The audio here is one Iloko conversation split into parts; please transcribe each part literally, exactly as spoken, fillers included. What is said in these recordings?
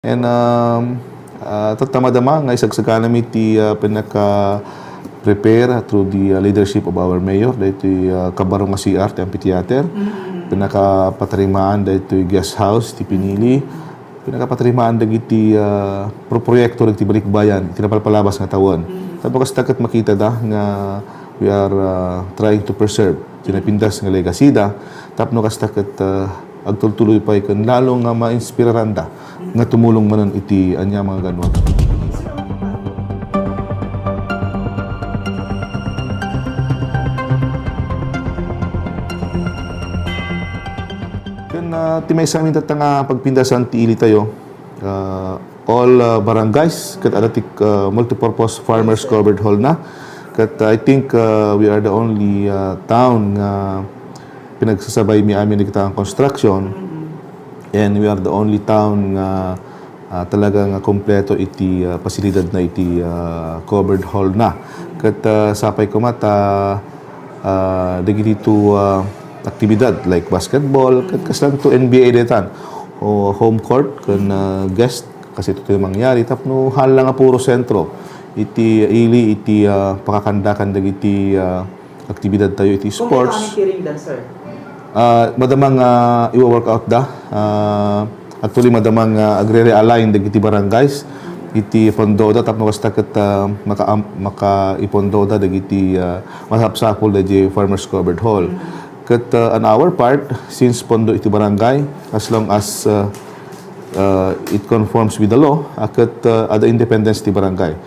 And, um, ah, tatta madama nga isagsaganami ti, ah, pinaka-prepare through the, ah, leadership of our mayor, daytoy, ah, kabaro nga C R ti amphitheater. Pinakapatarimaan daytoy guest house ti pinili. Pinakapatarimaan dagiti, ah, pro-, proyekto dagiti balikbayan iti napalpalabas nga tawen. Tapno kasta ket makitada nga we are, ah, trying to preserve ti napintas nga legacy da. Tapno kasta ket, ah, agtultuloy pay ken lalo nga mainspiraranda nga tumulong manen iti ania nga ganwan. Ken, ah, ti maysa amin tatta nga pagpintasan ti ili tayo, ah, all, ah, barangays ket adda ti, ah, multipurpose farmers covered hall na. Ket I think, ah, we are the only, ah, town nga pinagsasabay mi amin dagita nga construction. And we are the only town nga, ah, talaga nga kompleto iti, ah, pasilidad na iti, ah, covered hall na. Ket, ah, sapay koma ta, ah, dagiti two, ah, aktibidad like basketball, ket kaslan to N B A detan, o home court ken, ah, guest, kasi ito mangyari tapno hala nga puro sentro iti ili iti, ah, pakakandakan dagiti, ah, aktibidad tayo iti sports. Kung ito, anong tiring dan, sir? Ah, madama nga iwa-workout da. Ah, actually, madama nga agre-realign dagiti barangays iti pondo da tapno kasta ket, ah, maka-, makaipondo da dagiti, ah, masapsapul dagiti farmers covered hall. Ket, ah, on our part, since pondo iti barangay, as long as, ah, ah, it conforms with the law, ah, ket, ah, adda independence ti barangay.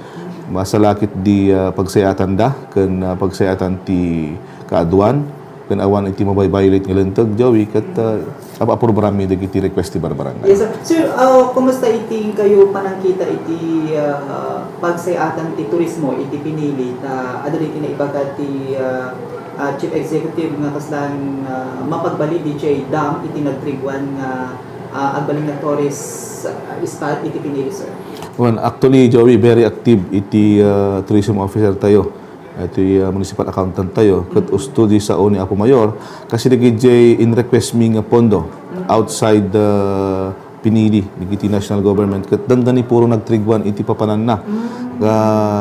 Masalakit di, ah, pagsayatan da, ken, ah, pagsayatan ti kaaduan, ken awan iti mabaybayolate nga linteg, Joey, ket, ah, apa-aprobaranmi dagiti request ti barbarangay. Yes, sir. Sir, ah, kumusta iti kayo panangkita iti, ah, pagsayatan ti turismo iti pinili? Ta, adda iti naibaga ti, ah, ah, Chief Executive nga kaslan, ah, mapagbalin D J Dam iti nagtriguan nga, ah, agbalin nga tourist, ah, spot iti pinili, sir? Well, actually, Joey, very active iti, ah, tourism officer tayo. Iti, ah, municipal accountant tayo. Ket usto di sao ni Apo Mayor, kasi dagiti in-request mi nga pondo outside the pinili dagiti national government ket dandani puro nagtriguan iti papananna. Nga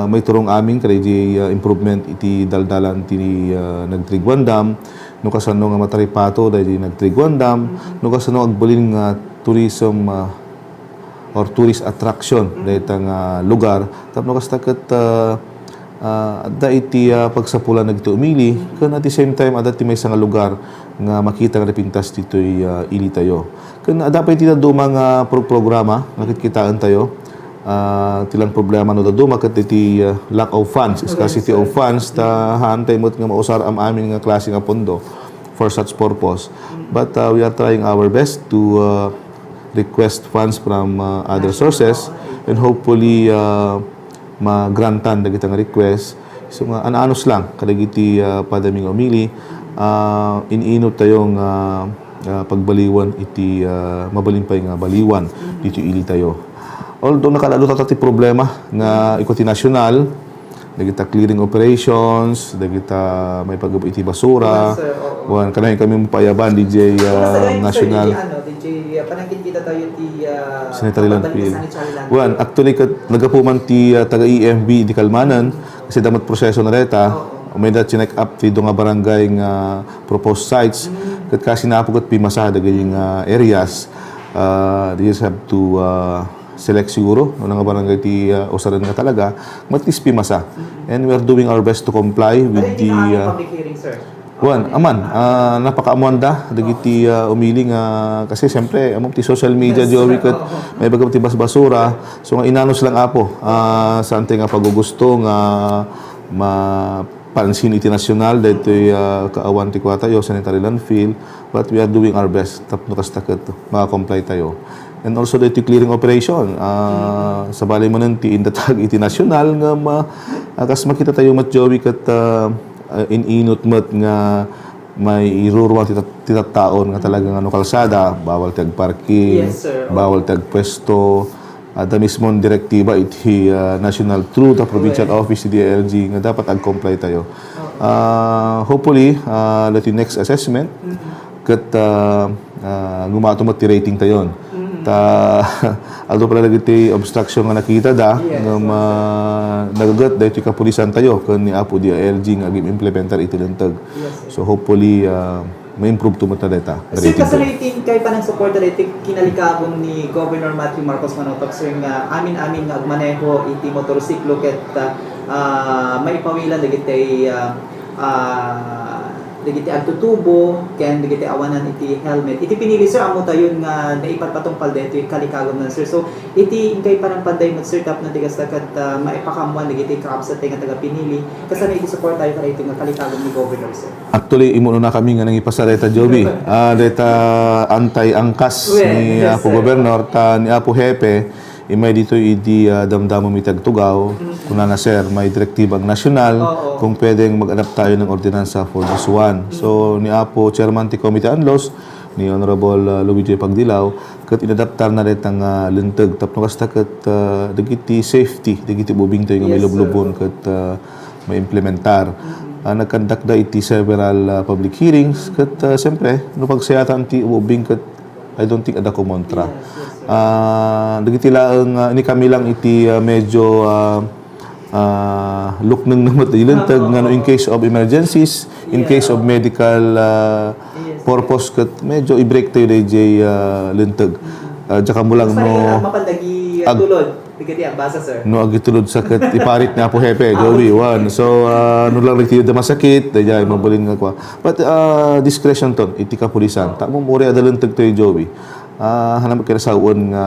maiturong amin kadagiti, ah, improvement iti daldalan ti, ah, nagtriguan dam, no kasano nga mataripato dagiti nagtriguan dam, no kasano agbalin nga tourism, ah, or tourist attraction dayta nga lugar tapno kasta ket, ah, ah, adda iti, ah, pagsapulan dagiti umili, ken at the same time, adda ti maysa nga lugar nga makita nga napintas ditoy, ah, ili tayo. Ken adda pay ti dadduma nga pro-, programa nga kitkitaen tayo. Ah, ti lang problema no dadduma ket iti, ah, lack of funds, scarcity of funds, ta haantay met nga mausar am-amin nga klase nga pondo for such purpose. But, ah, we are trying our best to, ah, request funds from, ah, other sources, and hopefully, ah, ma-grantan dagita nga request. So nga, an-anus lang kadagiti, ah, padami nga umili, ah, in-inut tayo nga, ah, pagbaliwan iti, ah, mabalin pay nga baliwan dito ili tayo. Although nakalaalo tatta ti problema nga iko ti national, dagita clearing operations, dagita maipaggep iti basura. Yes, sir. Oo. Wen, kanayon kami mapaayaban, D J, ah, national. Kumusta kayo, sir, D J, ano, D J, ah, panangkitkita tayo ti, ah, sanitary landfill. Sanitary landfill. Wen, actually, ket naggapu man ti, ah, taga E M B di Kalmanan, kasi damat proseso na reta. Oo. Mayda chinek up ti dua nga barangay nga proposed sites. Ket kasi napo ket pimasa dagiti nga areas. Ah, they just have to, ah, select siguro, no, nga barangay ti, ah, usaren nga talaga, ket at least pimasa. And we are doing our best to comply with the, ah, public hearing, sir? Wen, aman, ah, napakaammoanda dagiti, ah, umili nga, kasi siyempre, ammo ti social media, Joey, ket maibaga ti basbasura. So, nga inanus lang, Apo, ah, saan ti nga pagugusto nga mapansin iti nasyonal, daytoy, ah, kaawan ti kua tayo, sanitary landfill, but we are doing our best tapno kasta ket makakomply tayo. And also, daytoy clearing operation, ah, sabali manen ti indatag iti nasyonal nga ma-, ah, kas makita tayo met, Joey, ket, ah, ah, in-inut met nga mairuruar ti tat-, ti tattaon nga talaga nga no kalsada, bawal ti agparking, bawal ti agpuesto. Adda mismon direktiba iti, ah, national through the provincial office ti D I L G nga dapat ag-comply tayo. Ah, hopefully, ah, daytoy next assessment, ket, ah, ah, gumato met ti rating tayon. Ta, adu pala dagiti obstruction nga nakitada, Yes, ngem, yes, sir. ah, nagaget daytoy kapulisan tayo ken ni Apo D I L G nga agim-implementar iti linteg. Yes, sir. So, hopefully, ah, ma-improve to met dayta. Sir, Daytoy kasano iti inkay panangsuporta daytoy kinalikagum ni Governor Matthew Marcos Manotop, sir, nga amin-amin nga agmaneho iti motorsiklo ket, ah, maipawilan dagiti, ah, ah, dagiti agtutubo ken dagiti awanan iti helmet. Iti pinili, sir, ammo tayon nga naipatpatungpal daytoy kalikagumna, sir. So, iti inkay panangpanday met, sir, tapno ti kasta ket, ah, maipakammuan dagiti kaabsat nga taga-pinili, kasano iti suportayo kadaytoy nga kalikagum ni Governor, sir? Actually, immuna kami nga nangipasar dayta, Joby. Ah, dayta antay angkas Well, ni yes, Apo sir. Gobernador, ta ni Apo Hepe, imay ditoy idi, ah, damdamam iti agtugaw, Mm. kunana, "Sir, may direktiba ang nasyonal Oo. kung pwedeng mag-adapt tayo ng ordinansa for this one." So, Mm. ni Apo Chairman ti Committee on Laws, ni Honorable, ah, Luigi Pagdilaw, ket inadaptar na dayta nga linteg tapno kasta ket, ah, dagiti safety, dagiti ubing tayo nga Yes, sir. mailublubon ket, ah, maimplementar. Mm. Ah, nagkandakda iti several, ah, public hearings ket, ah, siyempre, no pagsayatan ti ubing ket I don't think adda kumontra. Yes, yes, sir. Ah, dagiti laeng, ah, ini kami lang iti, ah, medyo, ah, ah, lukneng na met, ilinteg nga no in case of emergencies, in Yeah. case of medical, ah, Yes, sir. purpose ket medyo i-break tayo dayjay, ah, linteg. Mm. Ah, diak ammo lang Basta no, ah, mapandagi ag- tulod. Dagiti agbasa, sir. No, agitulod sa ket iparit ni Apo Hepe, Ah, Joey, okay. one. So, ah, no lang dagiti da masakit, dayjay, Ah. mabalin nga kwa. But, ah, discretion ton, iti kapulisan. Oo. Ta, mo, muri adda linteg tayo, Joey. Ah, hanam kinasawen nga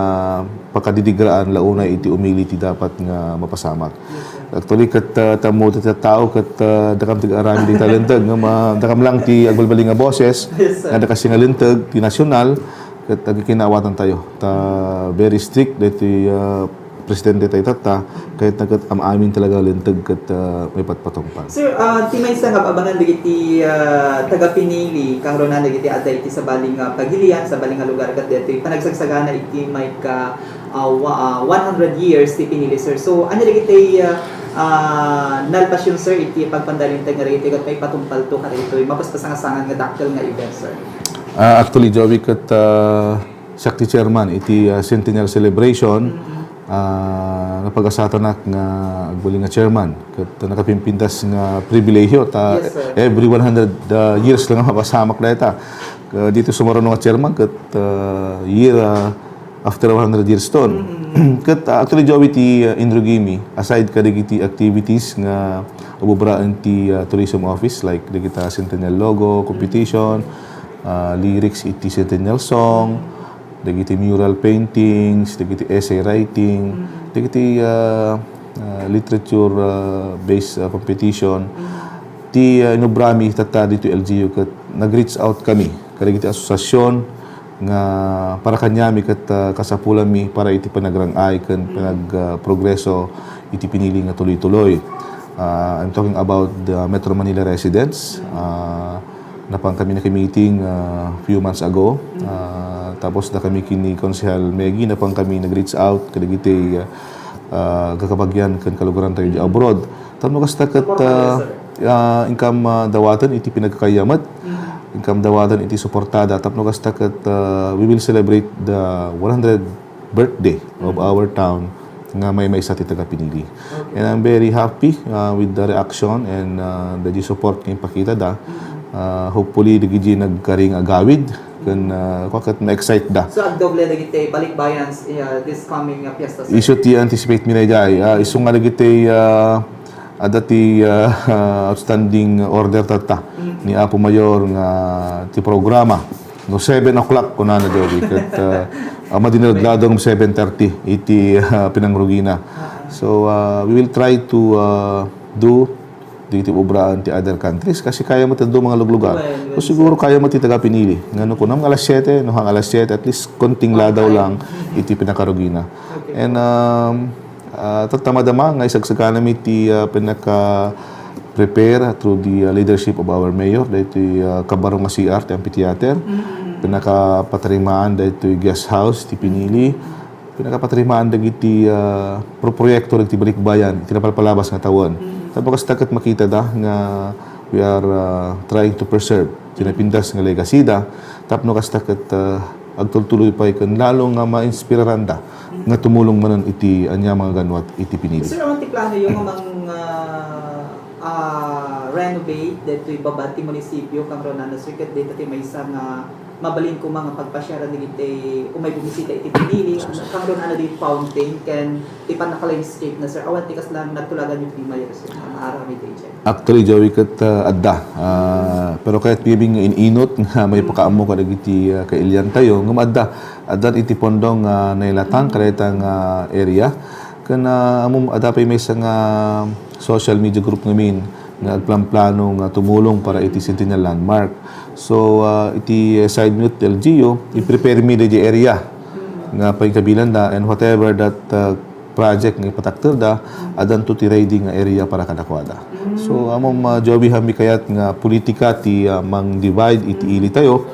pakadidigraan, launay iti umili ti dapat nga mapasamak. Yes, sir. Actually, ket, ah, tammo ti tattao, ket, ah, dakam ti aramid iti linteg, nga ma-, dakam lang ti agbalbali nga boses, Yes, sir. nga dakasi nga linteg, ti nasyonal, ket agkikinaawatan tayo. Ta, very strict, daytoy, ah, presidente tayo tatta, kayatna ket am-amin talaga linteg ket, ah, maipatpatungpal. Sir, ah, ti maysa nga abangan dagiti, ah, taga-pinili, kangrunaan dagiti adda iti sabali nga pagilian, sabali nga lugar, ket daytoy panagsagsagana iti mayka, ah, wa-, ah, one hundred years ti pinili, sir. So, ania dagiti, ah, ah, nalpasion, sir, iti pagpandalinteg nga dagitoy ket maipatungpalto kadagitoy mapaspasangasangan nga dakkel nga event, sir? Ah, actually, Joey, ket, ah, siak ti chairman iti, ah, centennial celebration. Mm-hmm. Ah, napagasatanak nga agbalin nga chairman. Ket nakapimpintas nga pribilehiyo ta Yes, sir. every one hundred, ah, years lang mapasamak dayta. Ah, dito sumaruno nga chairman ket, ah, year, ah, after one hundred years ton. Mm-hmm. Ket, ah, actually, Joey, ti, ah, Inrugimi, aside kadagiti activities nga ububraen ti, ah, tourism office, like dagita centennial logo competition, ah, lyrics iti centennial song, dagiti mural paintings, dagiti essay writing, Mm. dagiti, ah, ah, literature, ah, based, ah, competition. Mm. Ti, ah, inubrami tatta dito L G U ket nag-reach out kami kadagiti asosiasyon nga para kaniami ket, ah, kasapulanmi para iti panagrang-ay ken Mm. panag-, ah, progreso iti pinili nga tuloy-tuloy. Ah, I'm talking about the Metro Manila residents. Mm. Ah, Napan kami nakimiting, ah, few months ago. Mm. Ah, tapos da kami kini Konsehal Maggie, napan kami nag-reach out kadagiti, ah, ah, kakabagian ken kalugaran tayo di Mm. abroad. Tapno kasta ket, Suporta, ah, yes, sir. ah, inkam, ah, dawaten iti pinagkakayamet. Mm. Inkam dawaten iti suportada. Tapno kasta ket, ah, we will celebrate the one hundred birthday of Mm. our town nga maymaysa ti taga-pinili. Okay. And I'm very happy, uh, with the reaction and, uh, the support nga impakitada. Mm. Uh, hopefully, dagiti nagkaring agawid, ken, uh, kua ket ma-excite da. So, agdoble dagiti balikbayan, uh, this coming, uh, fiesta, sir? Isu ti anticipate mi dayjay. Uh, isu nga dagiti, uh, adda ti, uh, outstanding order tatta Mm. ni Apo Mayor nga ti programa. No, seven o'clock, kunana, Joey, ket, uh, ah, madi na ladladong seven thirty iti, ah, pinangrugina. Ah. So, ah, we will try to, ah, do dagiti obraan ti other countries kasi kaya met adu nga luglugar. Well, well, So, siguro sir. kaya met ti taga-pinili. Nga no kunam nga alas siete, no hang alas siete, at least konting ladaw lang iti pinakarugina. Okay. And, um, Ah, tatta madama nga isagsaganami ti, ah, pinaka-prepare through the, ah, leadership of our mayor, daytoy, ah, kabaro nga C R ti amphitheater. Mm. Pinakapatarimaan daytoy guest house ti pinili. Pinakapatarimaan dagiti, ah, pro-, proyekto dagiti balikbayan, iti napalpalabas nga tawen. Mm. Tapno kasta ket makitada nga we are, ah, trying to preserve ti napintas nga legacy da. Tapno kasta ket, ah, agtultuloy pay ken lalo nga mainspiraranda nga tumulong manen iti ania nga ganwat iti pinili. Sir, awan ti plano yo nga mang, ah, ah, renovate detoy babad ti munisipyo, kangrunan, sir, ket dita ti maysa nga mabalin koma nga pagpasiaran dagiti umay bumisita iti pinili, kangrunan, di fountain ken ti pannaka-landscape na, sir. Awan ti kasla nagtulagan yo ti mayor, sir, nga maaramid daydiay? Actually, Joey, ket, ah, adda. Ah, pero kayat mi nga in-inut nga maipakaammo kadagiti, ah, kailiantayo ngem adda. Adda iti pondo nga nailatang kadayta nga area. Ken, ah, ammom, adda pay maysa nga social media group ngamin nga agplanplano nga tumulong para iti Centennial Landmark. So, ah, iti, eh, side mi ti L G U, i-prepare mi daydiay area nga pagkabilanda and whatever that, ah, project nga ipatakderda, addanto ti ready nga area para kadakuada. So, ammom, ah, Joby, haanmi kayat nga politika ti, ah, mang-divide iti ilitayo.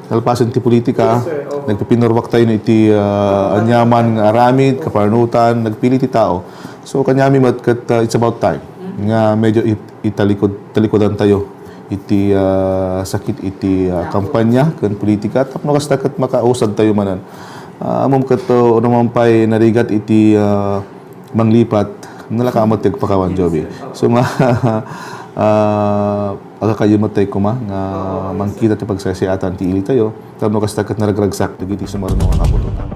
Nalpasen ti politika, nagpipinurwaktayo iti, ah, aniaman nga aramid, kaparnutan, nagpili ti tao. So, kaniami met ket, ah, it's about time nga medyo it-, italikod-, talikodantayo iti, ah, sakit iti, ah, kampanya ken politika tapno kasta ket makausadtayo manen. Ah, ammom ket, uh, no man pay narigat iti, ah, manglipat, nalaka met ti agpakawan, Joby. So nga, ah, agkakayo met tayo koma nga mangkita ti pagsaysayaatan ti ilitayo tapno kasta ket naragragsak dagiti sumaruno nga kaputotan.